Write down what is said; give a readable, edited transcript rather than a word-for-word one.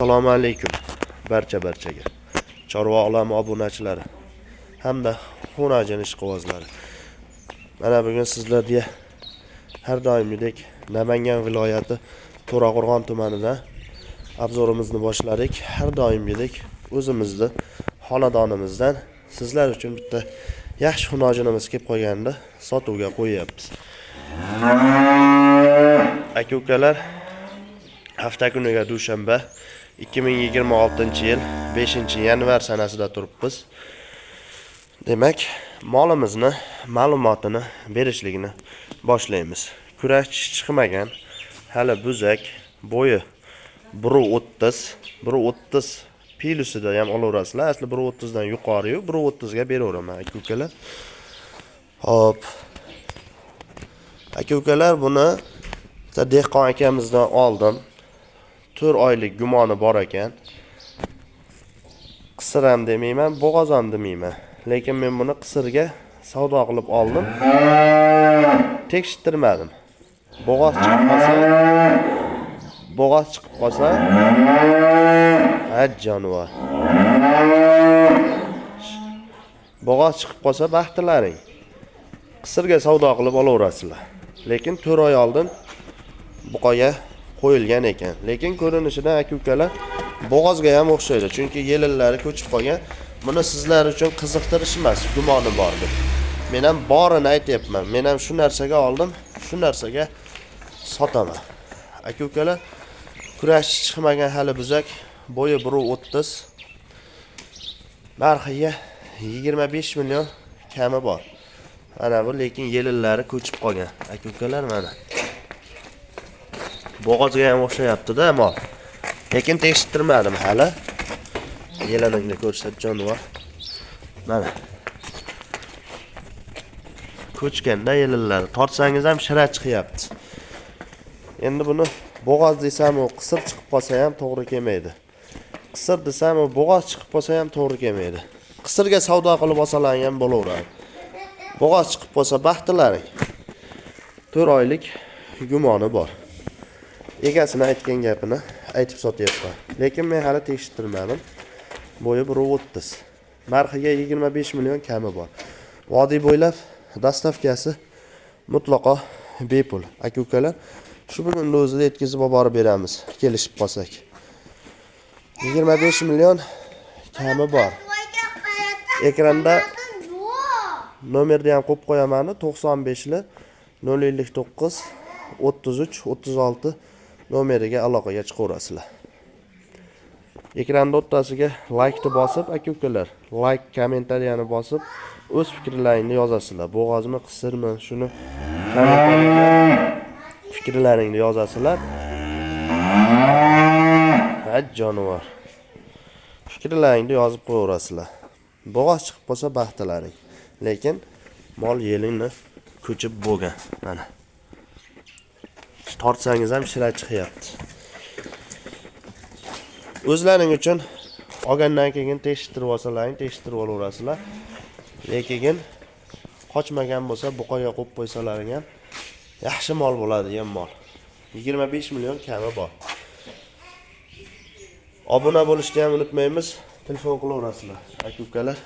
Assalomu alaykum barchaga. Chorva olami obunachilari hamda xonajin ishqibozlari. Mana bugun sizlarga har doimgidek Namangan viloyati To'raqo'rg'on tumanida obzorimizni boshladik. Har doimgidek o'zimizni xonadonimizdan sizlar uchun bitta yaxshi xunojinimiz kelib qolganda sotuvga qo'yyapmiz. Aka ukalar, hafta kuniga dushanba 2026-yil 5-yanvar sanasida turibmiz. Demak, molimizni ma'lumotini berishlikni boshlaymiz. Kurashchi chiqmagan, hali buzak, bo'yi 1.30, 1.30 plusida ham olaverasizlar. Asli 1.30 dan yuqori-yu, 1.30 ga beraveraman aka ukalar. Xo'p. Aka ukalar, buni bitta dehqon akamizdan oldim. 4 oylik gumoni bor ekan. Qisir ham demayman, bo'g'oz ham demayman. Lekin men buni qisirga savdo qilib oldim. Tekshirtirmadim. Bo'g'oz chiqib qolsa, bo'g'oz chiqib qolsa, ha jonivor. Bo'g'oz chiqib qolsa baxtlaring. Qisirga savdo qilib olaverasizlar. Lekin 4 oy oldin buqaga qo'yilgan ekan. Lekin ko'rinishidan aka ukalar bo'g'ozga ham o'xshaydi. Chunki yelinlari ko'chib qolgan. Buni sizlar uchun qiziqtirish emas, gumoni bor deb. Men ham borini aytyapman. Men ham shu narsaga oldim, shu narsaga sotaman. Aka ukalar, kurashchi chiqmagan hali buzak, bo'yi 1.30. Narxiga 25 million kami bor. Mana bu lekin yelinlari ko'chib qolgan. Aka ukalar mana. Bo'g'ozga ham o'xshayapti-da mol. Lekin tekshirtirmadim hali. Yeliningni ko'rsat jonivor. Mana. Ko'chganda yelinlari tortsangiz ham shira chiqyapti. Endi buni bo'g'oz desam u qisir chiqib qolsa ham to'g'ri kelmaydi. Qisir desam u bo'g'oz chiqib qolsa ham to'g'ri kelmaydi. Qisirga savdo qilib olsalaring ham bo'laveradi. Bo'g'oz chiqib qolsa baxtlaring. 4 oylik gumoni bor. Egasini aytgan gapini aytib sotyapman. Lekin men hali tekshirtirmadim. Bo'yi 1.30. Narxiga 25 million kami bor. Vodiy bo'ylab dastavkasi mutlaqo bepul. Aka ukalar, shu bugunni o'zida yetkazib olib borib beramiz, kelishib qolsak. 25 million kami bor. Ekranda nomerni ham qo'yib qo'yaman. 95 059 33 36 nomeriga aloqaga chiqaverasizlar. Ekranda o'rtasiga laykni bosib, aka ukalar, layk kommentariyani bosib, o'z fikrlaringni yozasizlar. Bo'g'ozmi, qisirmi, shuni kommentariyaga fikrlaringni yozasizlar. Ha jonivor. Fikrlaringni yozib qo'yaverasizlar. Bo'g'oz chiqib qolsa baxtlaring. Lekin mol yelinni ko'chib bo'lgan. Mana. Tortsangiz ham shira chiqyapti. O'zlaring uchun olgandan keyin tekshirtirib olsalaring, tekshirtirib olaverasizlar. Lekin qochmagan bo'lsa, buqaga qo'yib qo'ysalaring ham yaxshi mol bo'ladigan mol. 25 million kami bor. Obuna bo'lishni ham unutmaymiz. Telefon qilaverasizlar, aka ukalar.